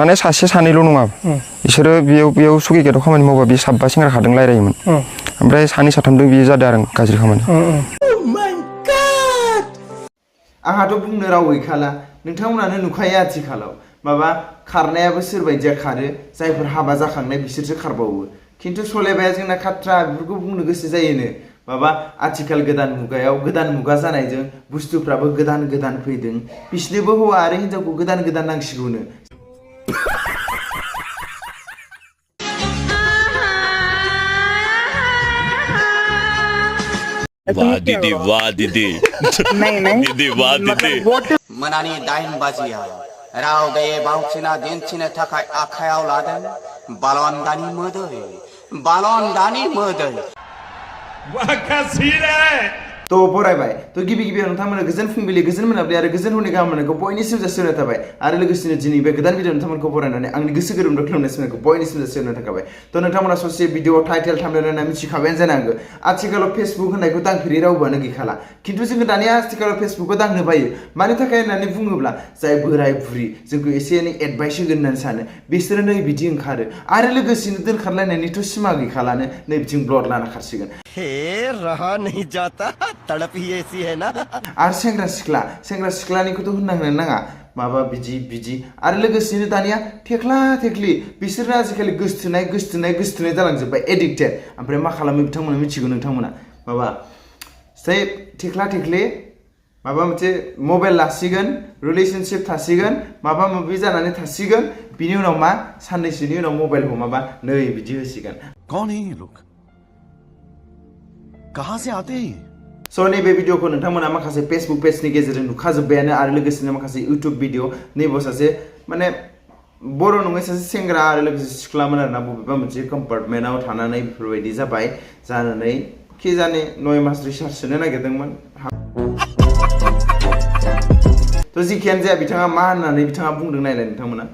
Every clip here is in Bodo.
माने सासे सानैल' नङा बिसोरो बेयाव सुगिगेटआव खामानि मावबा बे साबा सेंग्रा खादों रायलायोमोन ओमफ्राय सानै साथामदों बियो जादों आरो गाज्रि खामानि आंहाथ' बुंनो राव गैखाला नोंथांमोनानो नुखायो आथिखालाव माबा खारनायाबो सोरबायदिया खारो जायफोर हाबा जाखांनाय बिसोरसो खारबावो खिन्थु सलायबाया जोंना खाट्रा बेफोरखौ बुंनो गोसो जायोनो माबा आथिखाल गोदान मुगायाव गोदान मुगा जानायजों बुस्थुफ्राबो गोदान गोदान फैदों बिसोरनोबो हौवा आरो हिनजावखौ गोदान गोदान नांसिगौनो वाह दीदी दीदी वाह दीदी मोनानि 8 बाजियाव राव गैयै बावथिना दिन्थिनो थाखाय आखायाव लादों बालन्दानि मोदै तो बरायबाय तो गिबि गिबियाव नोंथांमोना गोजोन फुंबिलि गोजोन मोनाबिलि आरो गोजोन हरनि गाहाम मोननायखौ बयनिसिम जासिहरनाय थाबाय आरो लोगोसेनो दिनै बे गोदान भिडिअ नोंथांमोनखौ बरायनानै आंनि गोसो गोरबोनिफ्राय खुलुमनाय सिमनायखौ बयनिसिम जासिहरनाय थाबाय तो नोंथांमोना ससे भिडिअ टाइटेल थाम्बनेल नायना मिथिखाबायानो जानांगौ आथिखालाव फेसबुक होननायखौ दांफेरै रावबोआनो गैखाला खिन्थु जोङो दानिया आथिखालाव फेसबुकखौ दांनो बायो मानि थाखाय होननानै बुङोब्ला जाय बोराय बुरि जोंखौ एसे एनै एडभाइस होगोन होननानै सानो बिसोरो नै बिदि ओंखारो आरो लोगोसेनो दोनखारलायनायनिथ' सिमा गैखालानो नै बिथिं ब्लड लाना खारसिगोन रहा नहीं जाता तड़प ही ऐसी है ना आरो सेंग्रा सिख्लानिखौथ' होननांनो नाङा माबा बिदि आरो लोगोसेनो दानिया थेख्ला थेख्लि बिसोरनो आजिखालि गोसथोनाय जालांजोब्बाय एडिक्टेड ओमफ्राय मा खालामो बिथांमोना मिथिगौ नोंथांमोना माबा से थेख्ला थेख्लि माबा मोनसे मबाइल लासिगोन रिलेशनशिप थासिगोन माबा माबि जानानै थासिगोन बिनि उनाव मा साननैसोनि उनाव मबाइलखौ माबा नै बिदि होसिगोन कौन है ये लोग कहां से आते हैं स' नैबे भिडिअखौ नोंथांमोना माखासे फेसबुक पेजनि गेजेरजों नुखाजोब्बायानो आरो लोगोसेनो माखासे इउटुब भिडिअ नैबो सासे माने बर' नङै सासे सेंग्रा आरो लोगोसे सिख्लामोन आरोना बबेबा मोनसे कम्पार्टमेन्टआव थानानै बेफोरबायदि जाबाय जानानै खि जाने 9 मास रिसार्च सोनो नागिरदोंमोन थ' जिखियानो जाया बिथाङा मा होननानै बिथाङा बुंदों नायलाय नोंथांमोना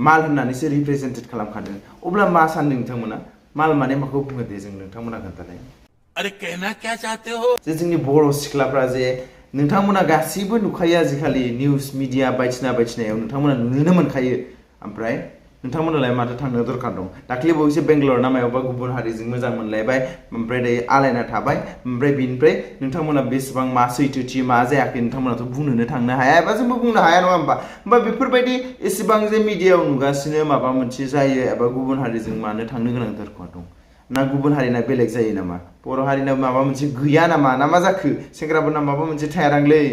माल होननानैसो रिप्रेजेन्टेड खालामखादों अब्ला मा सानदों नोंथांमोना माल माने माखौ बुङो दे जों नोंथांमोना खोन्थानाय अरे कहना क्या चाहते हो जे जोंनि बर' सिख्लाफ्रा जे नोंथांमोना गासैबो नुखायो आजिखालि निउस मिडिया बायदिसिनायाव नोंथांमोना नुनो मोनखायो ओमफ्राय नोंथांमोनालाय माथो थांनो दरखार दं दाख्लि बावैसो बेंगलर ना मायावबा गुबुन हारिजों मोजां मोनलायबाय ओमफ्राय दायो आलायना थाबाय ओमफ्राय बिनिफ्राय नोंथांमोना बेसेबां मा सैथोथि मा जायाखै नोंथांमोनाथ' बुंनोनो थांनो हाया एबा जोंबो बुंनो हाया नङा होमबा बेफोरबायदि एसेबां जे मिडियायाव नुगासिनो माबा मोनसे जायो एबा गुबुन हारिजों मानो थांनो गोनां दरखार दं ना गुबुन हारिना बेलेग जायो नामा बर' हारिना माबा मोनसे गैया नामा ना मा जाखो सेंग्राफोरना माबा मोनसे थायारांलै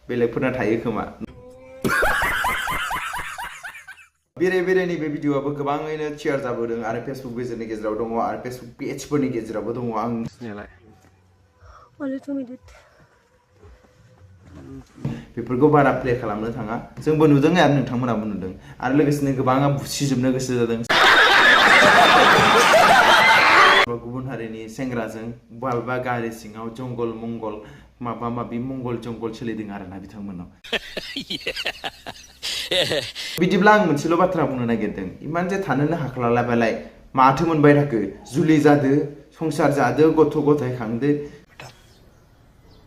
बेलेगफोरना थायो खोमा बेरे नैबे भिडिअआबो गोबाङैनो शेयार जाबोदों आरो फेसबुक पेजनि गेजेराव दङ आरो फेसबुक पेजफोरनि गेजेरावबो दङ आं बेफोरखौ बारा प्ले खालामनो थाङा जोंबो नुदों आरो नोंथांमोनाबो नुदों आरो लोगोसेनो गोबाङा बुसिजोबनो गोसो जादों गुबुन हारिनि सेंग्राजों बबेबा गारि सिङाव जंगल मंगल माबा माबि मंगल जंगल सोलिदों आरोना बिथांमोनाव बिदिब्ला आं मोनसेल' बाथ्रा बुंनो नागिरदों इमान जे थानोनो हाख्लालाबालाय माथो मोनबाय थाखो जुलि जादो संसार जादो गथ' गथाय खांदो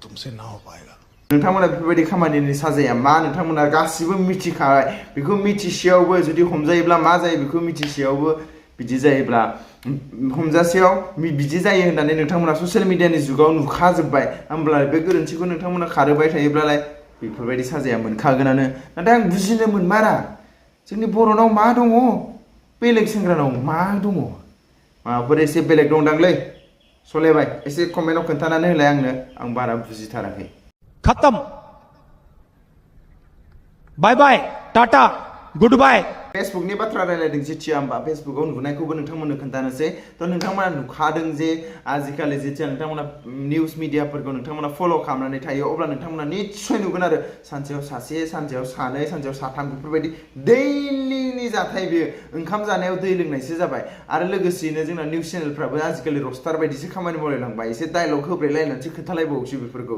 तुमसे ना हो पाएगा नोंथांमोना बेफोरबायदि खामानिनि साजाया मा नोंथांमोना गासिबो मिथिखाबाय बेखौ मिथिसेयावबो जुदि हमजायोब्ला मा जायो बेखौ मिथिसेयावबो बिदि जायोब्ला हमजासेयाव बिदि जायो होननानै नोंथांमोना ससियेल मिडियानि जुगाव नुखाजोब्बाय होमब्ला बे गोरोन्थिखौ नोंथांमोना खारोबाय थायोब्लालाय बेफोरबायदि साजाया मोनखागोनानो नाथाय आं बुजिनो मोनमारा जोंनि बर'नाव मा दङ बेलेग सेंग्रानाव मा दङ माबाफोर एसे बेलेग दंदांलै सलायबाय एसे कमेन्टआव खोन्थानानै होलाय आं बारा बुजिथाराखै खत्म बाय बाय टाटा गुड बाय फेसबुकनि बाथ्रा रायलायदों जेथिया होमबा फेसबुकाव नुनायखौबो नोंथांमोननो खोन्थानोसै थ' नोंथांमोना नुखादों जे आजिखालि जेथिया नोंथांमोना निउस मिडियाफोरखौ नोंथांमोना फल' खालामनानै थायो अब्ला नोंथांमोना निस्सय नुगोन आरो सानसेयाव सासे सानसेयाव सानै सानसेयाव साथाम बेफोरबायदि दैलिनि जाथाय बेयो ओंखाम जानायाव दै लोंनायसो जाबाय आरो लोगोसेयैनो जोंना निउस चेनेलफ्राबो आजिखालि रस्टार बायदिसो खामानि मावलायलांबाय एसे डायलग होब्रेलायनानैसो खोन्थालायबावोसो बेफोरखौ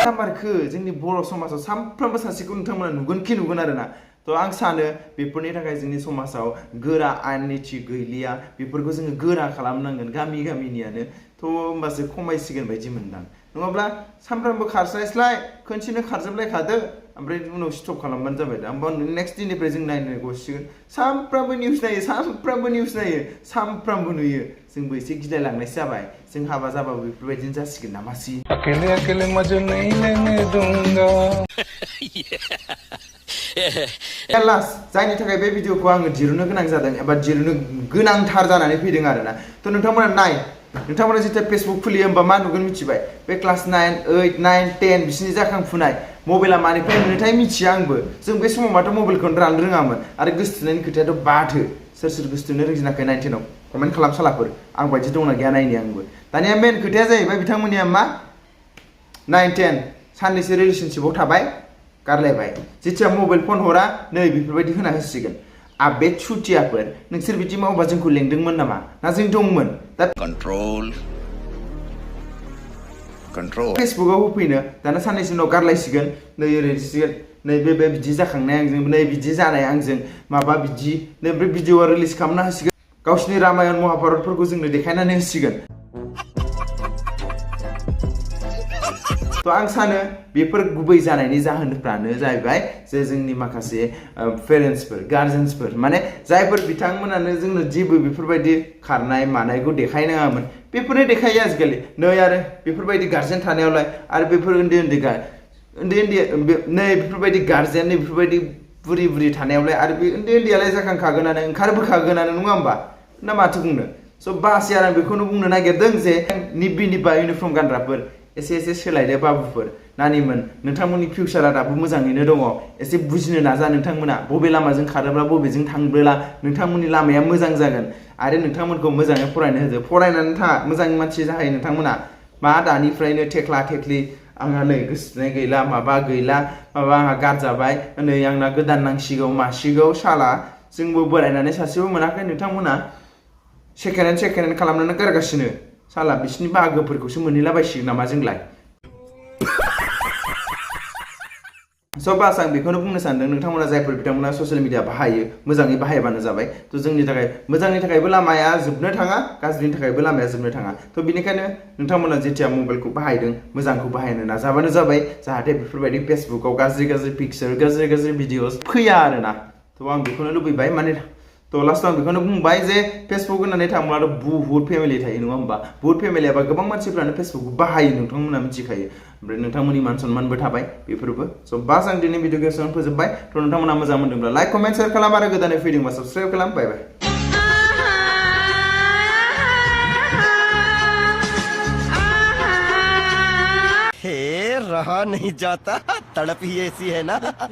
नाम्बारखौ जोंनि बर' समाजाव सानफ्रोमबो सासेखौ नोंथांमोना नुगोन आरोना थ' आं सानो बेफोरनि थाखाय जोंनि समाजाव गोरा आयेन निथि गैलिया बेफोरखौ जोङो गोरा खालामनांगोन गामिनियानो थ' होमबासो खमायसिगोन बायदि मोनदां नङाब्ला सानफ्रामबो खारस्लायस्लाय खनसेनो खारजोबलायखादो ओमफ्राय उनाव स्टप खालामबानो जाबाय दा होमबा नेक्स्ट दिननिफ्राय जों नायनो गसिगोन सानफ्रामबो निउस नायो सानफ्रामबो नुयो जोंबो एसे गिलायलांनायसो जाबाय जों हाबा जाबाबो बेफोरबायदिनो जासिगोन नामासि अकेले अकेले मजे नहीं लेने दूंगा लास्ट जायनि थाखाय बे भिडिअखौ आङो दिरुननो गोनां जादों एबा दिरुननो गोनांथार जानानै फैदों आरोना थ' नोंथांमोना नोंथांमोना जेथिया फेसबुक खुलियो होमबा मा नुगोन मिथिबाय बे क्लास 9, 8, 9, 10 बिसिनि जाखांफुनाय मबाइला मानिफ्राय मोनोथाय मिथिया आंबो जों बे समाव माथो मबाइलखौनो लानो रोङामोन आरो गोसोथोनायनि खोथायाथ' बाथो सोर गोसोथोनो रोंजेनाखै 9, 10 आव कमेन्ट खालाम सालाफोर आं बायदि दंना गैया नायनि आंबो दानिया मेन खोथाया जाहैबाय बिथांमोननिया मा 9, 10 साननैसो रिलेसनशिपआव थाबाय गारलायबाय जेथिया मबाइल फन हरा नै बेफोरबायदि होना होसिगोन आबे छुटियाफोर नोंसोर बिदि मावबा जोंखौ लेंदोंमोन नामा ना जों दंमोन दा कंट्रोल फेसबुकआव होफैनो दाना साननैसो उनाव गारलायसिगोन नै ओरैसिगोन नै बे बिदि जाखांनाय आंजों नै बिदि जानाय आंजों माबा बिदि नै बे भिडिअआ रिलिज खालामना होसिगोन गावसिनि रामायण महाभारतफोरखौ जोंनो देखायनानै होसिगोन थ' आं सानो बेफोर गुबै जानायनि जाहोनफ्रानो जाहैबाय जे जोंनि माखासे पेरेन्टसफोर गार्जेन्सफोर माने जायफोर बिथांमोनानो जोंनो जेबो बेफोरबायदि खारनाय मानायखौ देखायनाङामोन बेफोरनो देखायो आजिखालि नै आरो बेफोरबायदि गार्जेन थानायावलाय आरो बेफोर उन्दै नै बेफोरबायदि गार्जेन नै बेफोरबायदि बुरि थानायावलाय आरो बे उन्दैयालाय जाखांखागोनानो ओंखारबोखागोनानो नङा होमबा ना माथो बुंनो स' बासि आं बेखौनो बुंनो नागिरदों जे निब्बा इउनिफर्म गानग्राफोर एसे सोलायदो बाबुफोर नानिमोन नोंथांमोननि फिउचारा दाबो मोजाङैनो दङ एसे बुजिनो नाजा नोंथांमोना बबे लामाजों खारोब्ला बबेजों थांब्ला नोंथांमोननि लामाया मोजां जागोन आरो नोंथांमोनखौ मोजाङै फरायनो होदो फरायनानै था मोजां मानसि जाहैयो नोंथांमोना मा दानिफ्रायनो थेख्ला थेख्लि आंहा नै गोसोथोनाय गैला माबा आंहा गारजाबाय नै आंना गोदान नांसिगौ मासिगौ साला जोंबो बोरायनानै सासेबो मोनाखै नोंथांमोना सेकेन्ड हेन्ड खालामनानै गारगासिनो साला बिसिनि बाहागोफोरखौसो मोनहैलाबायसिगोन नामा जोंलाय स' बास आं बेखौनो बुंनो सानदों नोंथांमोना जायफोर बिथांमोना ससियेल मिडिया बाहायो मोजाङै बाहायबानो जाबाय थ' जोंनि थाखाय मोजांनि थाखायबो लामाया जोबनो थाङा गाज्रिनि थाखायबो लामाया जोबनो थाङा थ' बेनिखायनो नोंथांमोना जेथिया मबाइलखौ बाहायदों मोजांखौ बाहायनो नाजाबानो जाबाय जाहाथे बेफोरबायदि फेसबुकाव गाज्रि पिक्सार गाज्रि भिडिअस फैया आरोना थ' आं बेखौनो लुबैबाय माने थ' लास्टआव आं बेखौनो बुंबाय जे फेसबुक होननानै थांब्लाथ' बुहुत फेमिलि थायो नङा होमबा बुहुत फेमिलि एबा गोबां मानसिफ्रानो फेसबुकखौ बाहायो नोंथांमोना मिथिखायो ओमफ्राय नोंथांमोननि मान सनमानबो थाबाय बेफोरबो स' बास आं दिनै भिडिअ गेसआवनो फोजोबबाय थ' नोंथांमोना मोजां मोनदोंब्ला लाइक कमेन्ट शेयार खालाम आरो गोदानै फैदोंबा साबस्क्राइब खालाम बाय बाय हे रहा नहीं जाता तड़प ही ऐसी है ना